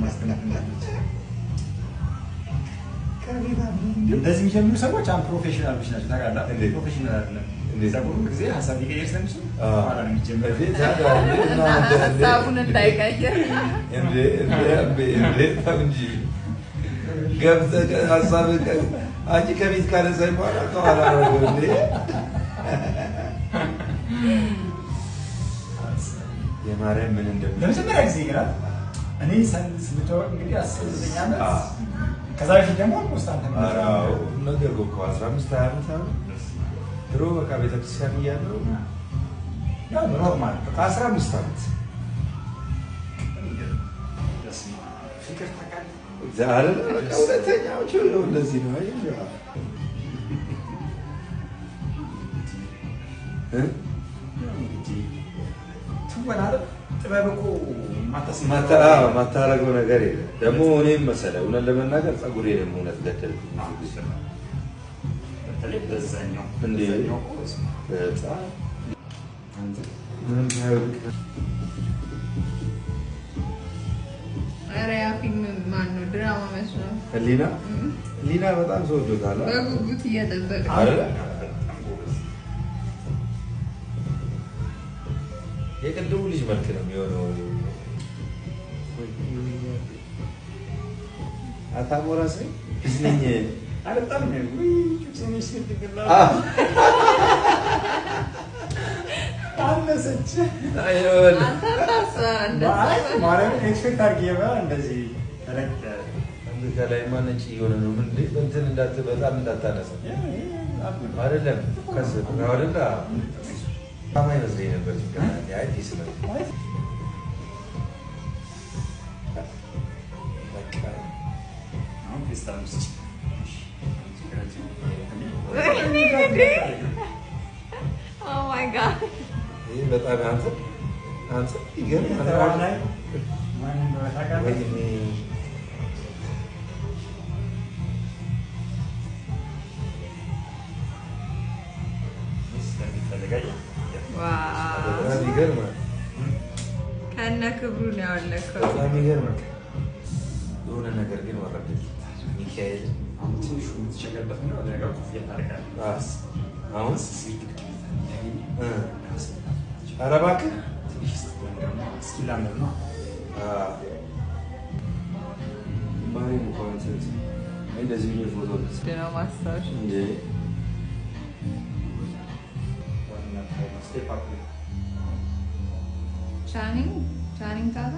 ማስቀመጥ። እንደዚህ የሚጀምሩ ሰዎች unprofessional ኦች ናቸው ታውቃለህ። እንዴት? Professional አይደለም። እንዴት? ጸጉሩ ጊዜ ሀሳብ ሊቀይር ስለሚችል አዎ። ኋላ ነው የሚጀምረው። እንዴ ታዲያ እንዴ እና እንደ እንዴ ሀሳቡን እንዳይቀይር። እንዴ እንዴ እንዴ እንዴ ተው እንጂ ገብተህ ሀሳብህ አንቺ ከፊት ካነሳኝ በኋላ ከኋላ አደረገው እንዴ። የማርያም ምን እንደሚ ለመጀመሪያ ጊዜ ግን እኔ ስንተዋወቅ እንግዲህ 19 ዓመት፣ ከዛ በፊት ደግሞ almost አንተ ምን ኧረ አዎ ነገርኩህ እኮ 15 20 ዓመት አሁን ድሮ በቃ ቤተክርስቲያን እያለሁ ያው normal። በቃ 15 ዓመት። በስመ አብ፣ ፍቅር ታውቃለህ። እግዚአብሔር በቃ እውነተኛዎቹ እንደዚህ ነው። አየህ እ ያው እንግዲህ ትወና አይደል ጥበብ እኮ ማታረገው ነገር የለም። ደግሞ እኔም መሰለህ እውነት ለመናገር ፀጉሬ ደግሞ እውነት ገደልኩኝ ብዙ ጊዜ። በተለይ በዛኛው እንዴ? በዛኛው እኮ በስመ አብ። በጣም አንተ ምንም ሳይወድቅ። ኧረ ያ ፊልም ማን ነው? ድራማ መስሎ ህሊና ህሊና በጣም ሰው ወዶታል። በጉጉት እየጠበቀ አይደለ? በጣም ጎበዝ። የቅድሙ ልጅ መልክ ነው የሚሆነው። አታሞራ ሰኝ ነኝ። አይ በጣም ነው ውይ ጩጬ ነሽ ስትግላ አነሰች። አንተ ታስባ እንደዛ። አይ ማርያምን expect አድርጌ እንደዚህ ተለቅ ያለ ከላይማ ነጭ እየሆነ ነው። ምን እንትን እንዳት በጣም እንዳታነሳ አይደለም ከስ አይደለ ታማ ይመስለኝ ነበር። ጭንቅላቴ አዲስ ነው። በቃ አሁን ፌስታል ውስጥ ወይኔ ጉዴ! Oh my God. ይሄ በጣም አንተ አንተ ይገርማል። ተዋናይ ማን እንደሆነ ታውቃለህ? ወይኔ Wow. በጣም ይገርማል። ከነ ክብሩ ነው ያወለከው። በጣም ይገርማል። የሆነ ነገር ግን ወረደ ሚካኤል። አሁን ትንሹ የምትቸገርበት ምንድን ነው? ለነገሩ ኮፍያ ታደርጋለህ። አሁን ስግድግድ እ ኧረ እባክህ ትንሽ ስትሆን ደግሞ እስኪላመድ ነው። ማርያም እኮ አንተ እንደዚህ ብዬ ፎቶ ነው ማስታወሻ። እንዴ ዋና step up ነው። ቻኒንግ ቻኒንግ ታታ።